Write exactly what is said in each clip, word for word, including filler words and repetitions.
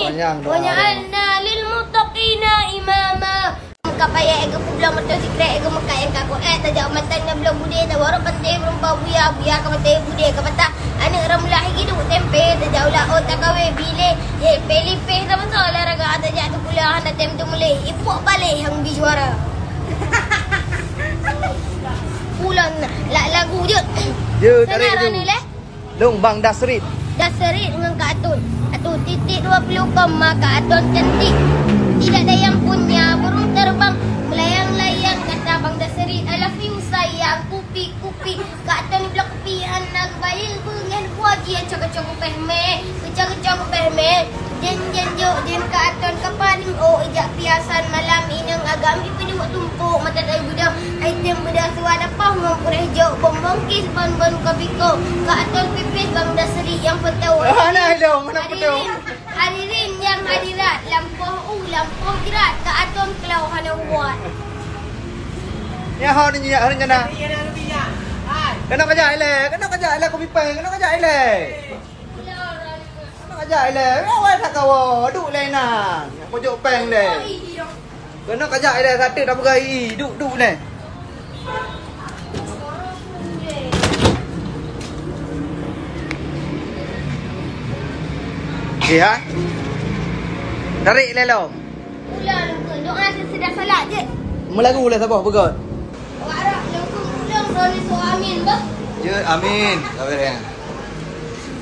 Nyang doa. Wa ja'alna lil muttaqina imama. Meukat payah, ék geupeubloe moto sikrek, ék geumeukat nyang ka kuat, tajak mata ngon bloe budé, tawarok panté meureumpok buya, buya ka maté budé, ka patah aneuk ramula, hidup tempe, tajak ulah ot, takawé bilé, lipéh-lipéh, tamasok olahraga, tajak sikula, hana tem teumulé, ipok balé nyang bi juara. Ulôn lak lagu jeuet. Jeuet, tarék laju. Lôn Bang Dasrit. Dasrit ngon Kak Atun. Atun titik dua puluh koma, Kak Atun cantik. Tidak ada yang punya burung terbang melayang-layang, kata Bang Dasrit, I love you sayang, kupi-kupi. Kak Atun blok kupi hana geubayeue, beungoh buah jih cok-cok kupéh mé, keucok-keucok kupéh mé. Jén, jén jok, jén Kak Atun ka paneuk ôk, ijak piasan malam inong agam, ipeuduek tumpok mata tai beudôh, ai tem beudôh suwa dapoh ngon pureh jok, bonbon kis, bonbon kopi ko, Kak Atun pipis Bang Dasrit nyang foto. Ah, nah, ilong, mana foto? Hadirin, hadirin nyang hadirat, lampôh u, lampôh jrat, Kak Atun kalau hana buat. Ya, ho ni, ya, rencana. Kena kajak ilée, kena kajak ilée kopi peng, kena kajak ilée. Keuneuk kajak ilée, awai that kawoe, duek lé inan. Pojok péng lé. Keuneuk kajak ilée, sateuk tapeugah i, duek, duek lé. Okey, ha? Tarék lé lom. Ulang ke? Doa sesudah salat je. Meulagu lé saboh beugöt. Awak Arab, langsung ulang, droeneuh suruh amin, bah. Jeuet, amin. Sabar, ya.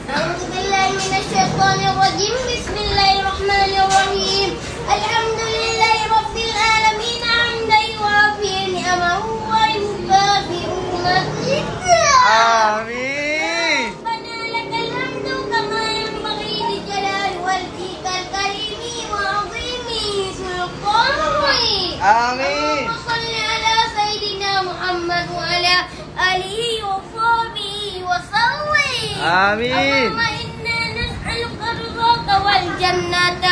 أعوذ بالله من الشيطان الرجيم. بسم الله الرحمن الرحيم. الحمد لله رب العالمين، حمدا يوافي نعمه ويكافئ مزيده. آمين. ربنا لك الحمد كما ينبغي لجلال وجهك الكريم وعظيم سلطانك. آمين. اللهم صل على سيدنا محمد وعلى آله وصحبه وسلم. آمين. اللهم إنا نسألك رضاك والجنة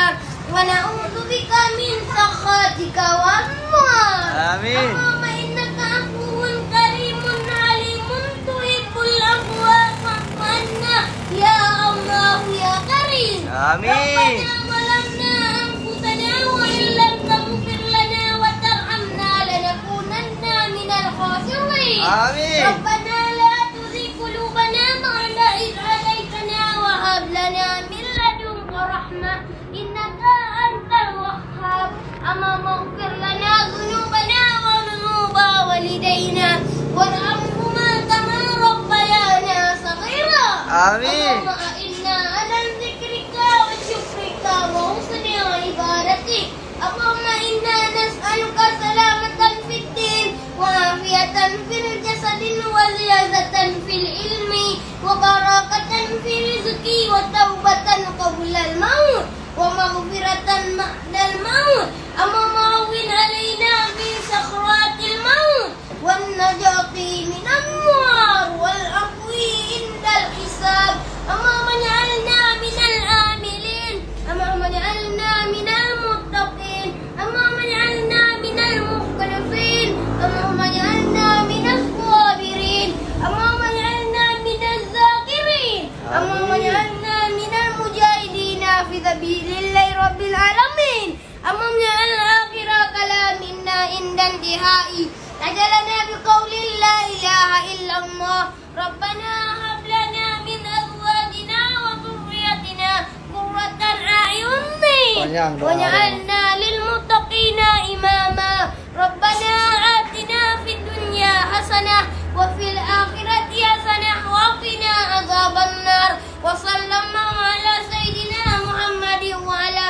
ونعوذ بك من سخطك والنار. آمين. اللهم إنك عفو كريم حليم تحب العفو فاعف عنا يا الله يا كريم. آمين. ربنا ظلمنا أنفسنا وإن لم تغفر لنا وترحمنا لنكونن من الخاسرين. آمين. ربنا لا تزغ قلوبنا بعد إذ هديتنا وهب لنا من لدنك رحمة إنك أنت الوهاب. اللهم اغفر لنا ذنوبنا وذنوب والدينا وارحمهما كما ربيانا صغيرا. آمين. اللهم أعنا على ذكرك وشكرك وحسن عبادتك. اللهم إنا نسألك سلامة في الدين وعافية في الجسد وزيادة في العلم وبركة في الرزق وتوبة قبل الموت ومغفرة بعد الموت. اللهم هون علينا في سكرات الموت والنجاة من النار والعفو عند الحساب. اللهم اجعلنا من العاملين. اللهم اجعلنا من المتقين. اللهم اجعلنا من المخلصين. اللهم اجعلنا من الصابرين. اللهم اجعلنا من الذاكرين. اللهم آمين. اجعلنا من المجاهدين في سبيل الله رب العالمين. اللهم اجعل آخر كلامنا عند انتهاء أجلنا بقول لا إله إلا الله. ربنا هب لنا من أزواجنا وذرياتنا قرة أعين واجعلنا للمتقين إماما. ربنا آتنا في الدنيا حسنة وفي الآخرة حسنة وقنا عذاب النار. وصلى الله على سيدنا محمد وعلى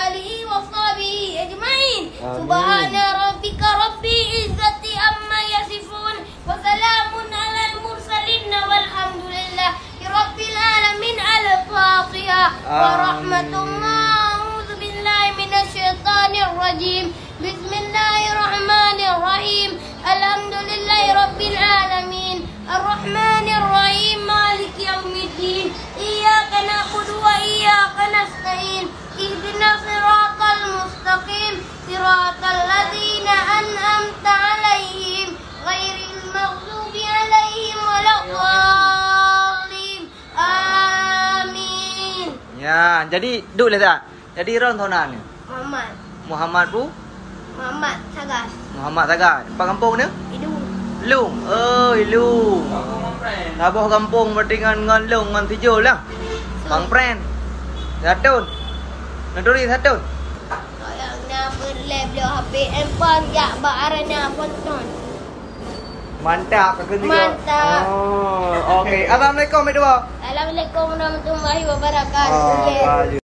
آله وصحبه أجمعين. آمين. سبحان ربك رب العزة عما يصفون. وسلام على المرسلين والحمد لله رب العالمين. الفاتحة. آمين. ورحمة الله. أعوذ بالله من الشيطان الرجيم. بسم الله الرحمن الرحيم. الحمد لله رب العالمين. الرحمن الرحيم. مالك يوم الدين. إياك نعبد وإياك نستعين. اهدنا الصراط المستقيم. صراط الذين أنعمت عليهم غير المغضوب عليهم ولا الضالين. آمين. Ya, jadi duek lé tak? Jadi droen soe nan? Muhammad. Muhammad pu? Muhammad Sagai. Muhammad Sagai. Pat gampông nyoe? Ilung. Ilung. Oh, Ilung. Saboh gampông berarti ngon, ngon Ilung, ngon Sijol lah. Bang Pren. Satun. Naturi Satun. Kalau na peureulèe bloe H P handphone jak bak Arena Ponton. Mantap, aku juga. Mantap. Oh, okey. Assalamualaikum, Ibu. Assalamualaikum warahmatullahi wabarakatuh. Oh, baik.